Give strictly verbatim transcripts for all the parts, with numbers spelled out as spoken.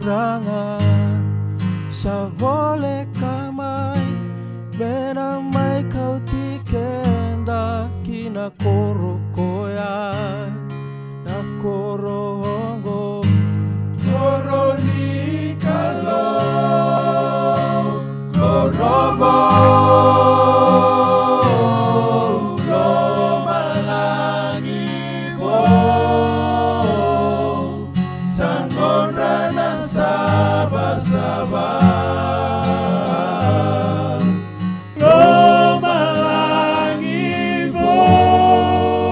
Turaga, sa voleka mai me na mai kauti keda ki na koro koya, na koro oqo, koro ni Kalou, koro vou, lomalagi vou, sa nodra na savasava. Lomalagi vou,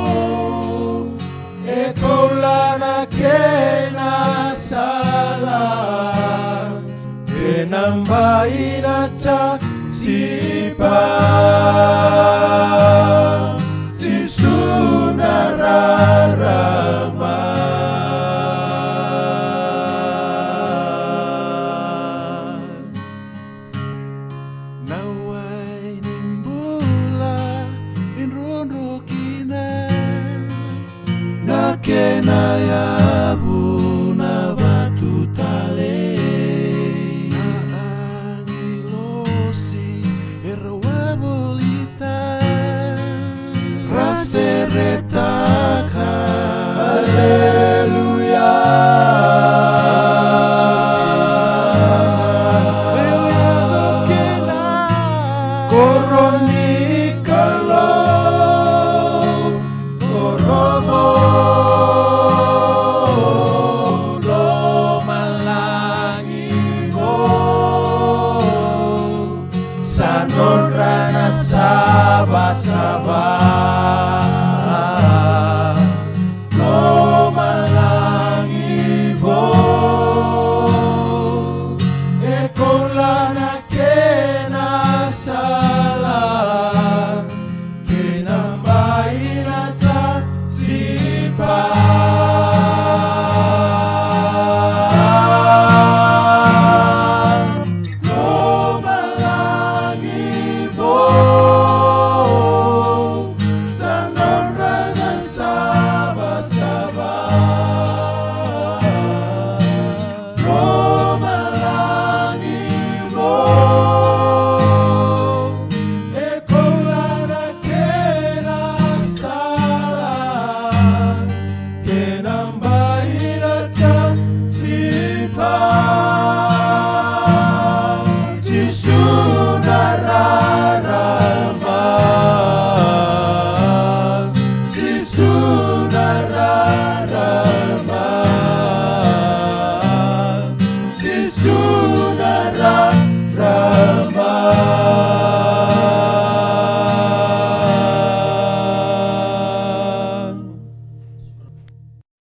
e koula na kena sala, kena bai na jasipa.